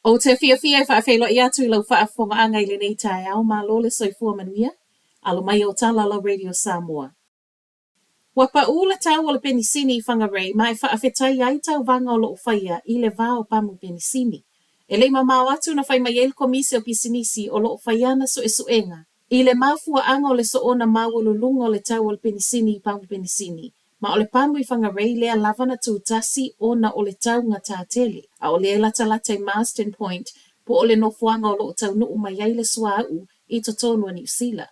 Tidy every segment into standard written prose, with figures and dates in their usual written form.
Ou te fiafia e faafeiloai atu i lau faafofogaaga i lenei taeao, malo le soifua manuia. Alo mai o tala lau Radio Samoa. Ua paʻū le tau o le penisini i Whangarei ma e faafetai ai tauvaga o lo o faia i le va o pamu penisini. E le i mamao atu na fai mai ai le Komisi o Pisinisi o lo o faia ana suesuega i le mafuaaga o le soona maualuluga o le tau o le penisini i pamu penisini ma o le pamu i Whangarei lea lava na tutasi ona o le taugata tele, a o lea e latalata i Marsden Point po o le nofoaga o lo o taunuu mai ai le suauu i totonu o Niu Sila.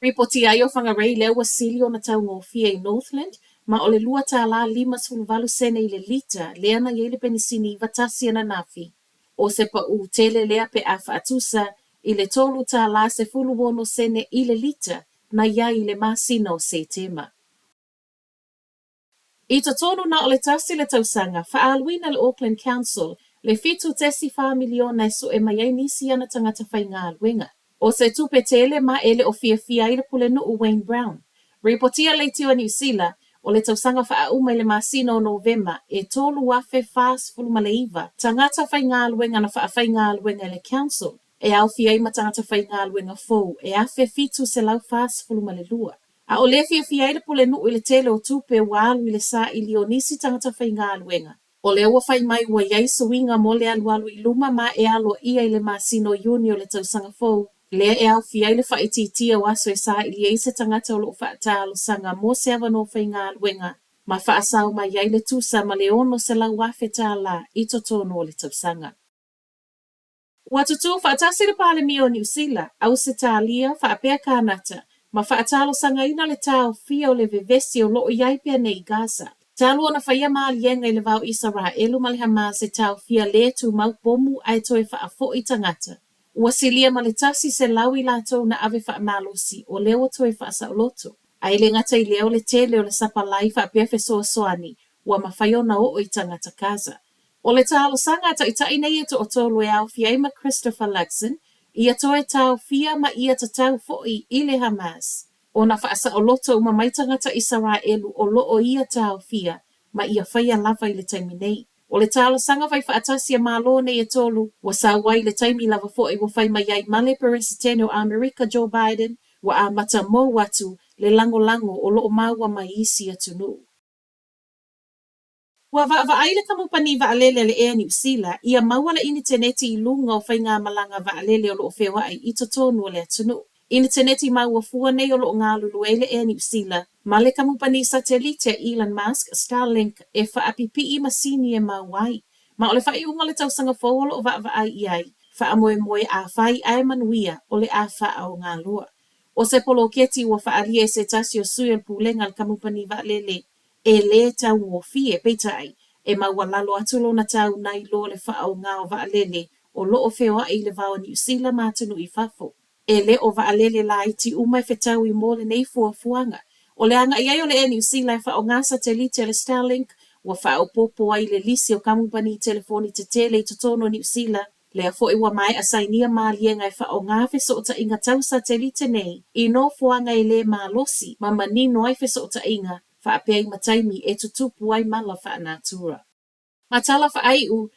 Ripotia ai o Whangarei lea ua sili ona taugofie i Northland ma o le $2 58 sene i le lita lea na i ai le penisini 91 ananafi. O se paʻū tele lea pe a faatusa i le $3 16 sene i le lita na i ai i le masina o Setema. I totonu na o le tasi le tausaga, faaaluina le Auckland Council le 7.4 miliona e sue mai ai nisi ana tagata faigaluega. O se tupe tele ma e le o fiafia ai le pulenuu Wayne Brown. Ripotia leitio a Niu Sila, o le tausaga faaauma i le masina o Novema e 3,049 tagata faigaluega na faafaigaluega e le Council, e aofia ai ma tagata faigaluega fou e 1,742. A o lea fiafia ai le pulenuu i le tele o tupe ua alu i le saili o nisi tagata faigaluega. O lea ua fai mai ua i ai suiga mo le alualu i luma ma e aloaia i le masina o Iuni o le tausaga fou, lea e aofia ai le faaitiitia o aso e saili ai se tagata o lo o faatalosaga mo se avanoa faigaluega ma faasao mai ai le tusa ma le $600,000 i totonu o le tausaga. Ua tutū faatasi le Palemia o Niu Sila, Ausetalia faapea Kānata ma faatalosagaina le taofia o le vevesi o lo o i ai pea nei i Gaza. Talu ona faia maliega i le va o Isaraelu ma le Hamas e taofia lē tumau pomu ae toe faafoʻi tagata. Ua silia ma le 100 i latou na ave faamalosi o lea ua toe faasaoloto. Ae le gata i lea o le tele o le sapalai faapea fesoasoani ua mafai ona oo i tagata Gaza. O le talosaga a taitai nei e toatolu e aofia ai ma Christopher Luxon, ia toe taofia ma ia tatau foi i le Hamas ona faasaoloto uma mai tagata Isaraelu o lo o ia taofia ma ia faia lava i le taimi nei. O le talosaga fai faatasi a Malo nei e tolu, ua sau ai i le taimi lava foi ua fai mai ai ma le Peresetene o Amerika Joe Biden, ua amata mou atu le lagolago o lo o maua mai isi atunuu. Ua vaavaai le kamupani vaalele a le Air Niu Sila ia maua le initeneti i luga o faigamalaga vaalele o lo o feoai i totonu o le atunuu. Initeneti maua fua nei o lo o galulue ai le Air Niu Sila ma le kamupani satelite a Elon Musk, Starlink, e faapipii masini e maua ai. Ma o le faaiuga o le tausaga fou o lo o vaavaai i ai, faamoemoe afai ae manuia o le a faaaoga loa. O se poloketi ua faaalia e se tasi o sui o le pulega a le kamupani vaalele E lē taugofie, peitai, e maualalo atu lona tau nai lo le faaaoga o vaalele o lo o feoai i le va o Niu Sila ma atunuu i fafo. E le o vaalele laiti uma e fetaui mo lenei fuafuaga. O le agai ai o le Air Niu Sila e faaaoga satelite a le Starlink ua faaopoopo ai i le lisi o kamupani telefoni tetele i totonu o Niu Sila, lea foi ua maea sainia maliega e faaaoga fesootaiga tau satelite nei i nofoaga e lē malosi ma manino ai fesootaiga faapea ai ma taimi e tutupu ai mala faanatura. Ma tala faaiu,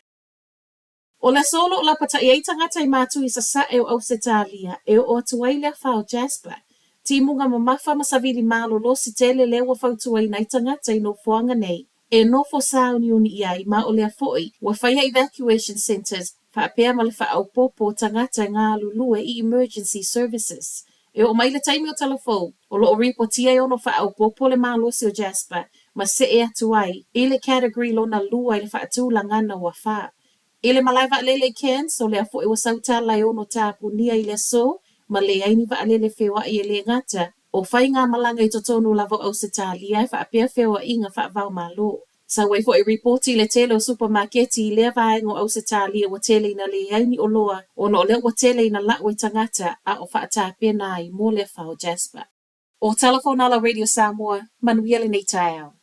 O le aso o lo o lapataʻi ai tagata i Matu i Sasae o ʻAusetalia e oo atu ai le afa o Jasper, timuga mamafa ma savili malolosi tele lea ua fautuaina ai tagata i nofoaga nei e nofo sāuniuni i ai ma o lea foi ua faia evacuation centres faapea ma le faaopoopo o tagata e galulue i emergency services. E oo mai le taimi o tala fou, o lo o ripotia e ono faaopoopo le malosi o Jasper ma see atu ai i le category lona lua i le faatulagana o afa. I le malae vaalele i Cairns, o lea foi ua sau tala e ono tapunia i le aso ma leai ni vaalele feoai e le gata o faigamalaga i totonu lava o Ausetalia e faapea feoaiga faava-o-Malo. Sau ai foi ripoti i le tele o supamaketi i lea vaega o Ausetalia ua tele ina leai ni oloa ona o lea ua tele ina lau e tagata a o faatapena ai mo le afa o Jasper. O Tala Fonala Radio Samoa, manuia lenei taeao.